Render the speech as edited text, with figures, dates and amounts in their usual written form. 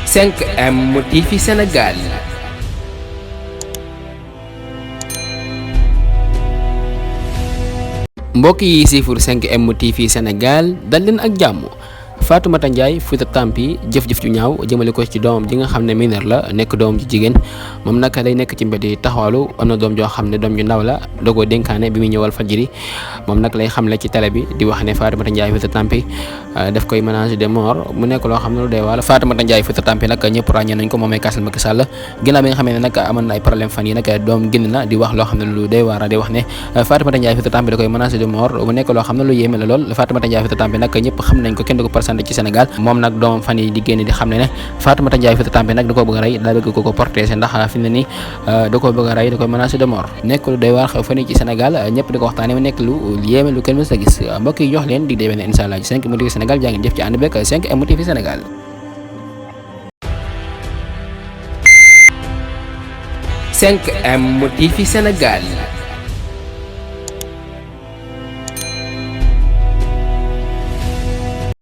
5M TV Sénégal. mbokk yi siifur 5M TV Sénégal dal leen ak jàmm. Fatoumata Ndiaye Fouta Tampi jëf-jëf ju ñaaw jëmale ko ci doomam ji nga xam ne mineur la nekk doom ji jigéen moom nag lay nekk ci mbedd yi taxawalu am na doom joo xam ne doom ju ndaw la da koo dénkaane bi muy ñëwal Fadjri moom nag lay xamle ci télé bi di wax ne Fatoumata Ndiaye Fouta Tampi daf koy menacer de mort mu nekk loo xam ne lu doy waar. Fatoumata Ndiaye Fouta Tampi nag ñëpp ràññee nañ ko moom ay kaasal Macky Sall ginnaaw bi nga xam ne nag amoon na ay problème fan yi nag doom génn na di wax loo xam ne lu doy waar di wax ne Fatoumata Ndiaye Fouta Tampi da koy menacer de mort mu nekk loo xam ne lu yéeme la lool. Fatoumata Ndiaye Fouta Tampi nag ñëpp xam nañ ko kenn du ko présenté ci Sénégal moom nag doomam fan yi di génn di xam ne Fatoumata Ndiaye Fouta Tampi nag da koo bëgg a rey daa bëgg ko protéger ndax fi mu ne nii da koo bëgg a rey da koy menacé de mort nekk lu doy waar xew fan yi ci Sénégal ñëpp di ko waxtaane mu nekk lu yéeme lu kenn mës a gis mbokk yi jox leen dig dee benn incha allah ci 5M TV Sénégal jaa ngeen jëf ci ànd beeg 5M TV Sénégal. 5M TV Sénégal.